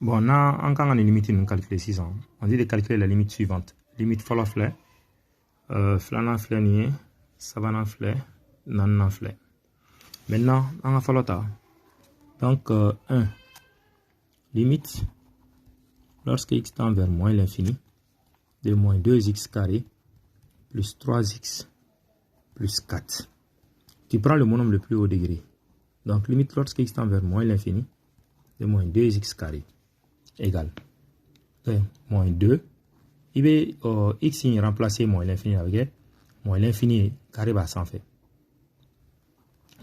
Bon, n'an kan ka nin limite ninnu calculer sisan, on dit de calculer la limite suivante. Limite fɔlɔ filɛ, filanan filɛ nin ye, sabanan filɛ, naaninan filɛ. Maintenant, an ka fɔlɔ ta. Donc, 1, limite lorsque x tend vers moins l'infini de moins 2x carré plus 3x plus 4. Tu prends le monôme le plus haut degré. Donc, limite lorsque x tend vers moins l'infini de moins 2x carré égale moins 2. I bɛ x in remplacer moins l'infini avec moins l'infini carré b'a sanfɛ.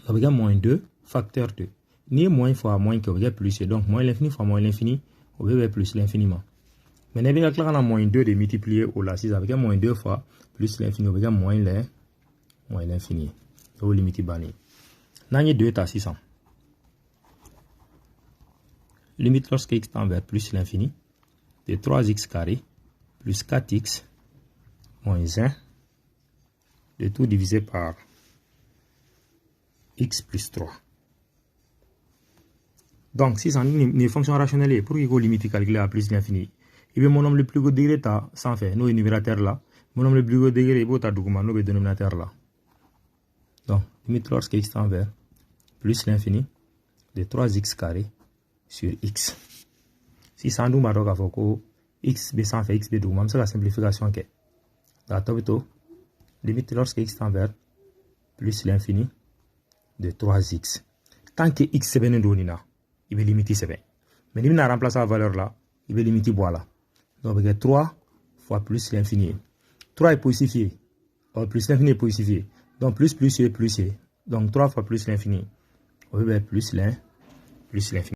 O bɛ kɛ moins 2 facteur 2. N'i ye moins fois moins kɛ, o bɛ kɛ plus ye. Donc moins l'infini fois moins l'infini, o bɛ bɛn plus l'infini ma. Maintenant, i bɛ ka tila ka na moins 2 de multiplier o la sisan, a bɛ kɛ moins 2 fois plus l'infini, o bɛ kɛ moins l'infini. O y'o limite bannen ye. N'an ye 2 ta sisan, limite lorsque x tend vers plus l'infini de 3x carré plus 4x moins 1, le tout divisé par x plus 3. Donc, sisan nin fonction rationnelle ye, pour que i k'o limite calculer à plus l'infini, i bɛ monôme le plus haut degré ta sanfɛ, n'o ye numérateur la, monôme le plus haut degré, i b'o ta duguma, n'o bɛ dénominateur la. Donc, limite lorsque x tend vers plus l'infini de 3x carré sur x. Sisan, an dun b'a dɔn k'a fɔ ko x bɛ sanfɛ, x bɛ duguma, an bɛ se ka simplification kɛ. A tɔ bɛ to limite lorsque x tend vers plus l'infini de 3x. Tant que x sɛbɛnnen don nin na, i bɛ limite sɛbɛn. Mais n'i bɛna remplacer a valeur la, i bɛ limite bɔ a la. Donc, o bɛ kɛ 3 fois plus l'infini. 3 est positif ye. Plus l'infini est positif ye. Donc, plus plus ye plus ye. Donc, 3 fois plus l'infini, o bɛ bɛn plus l'infini.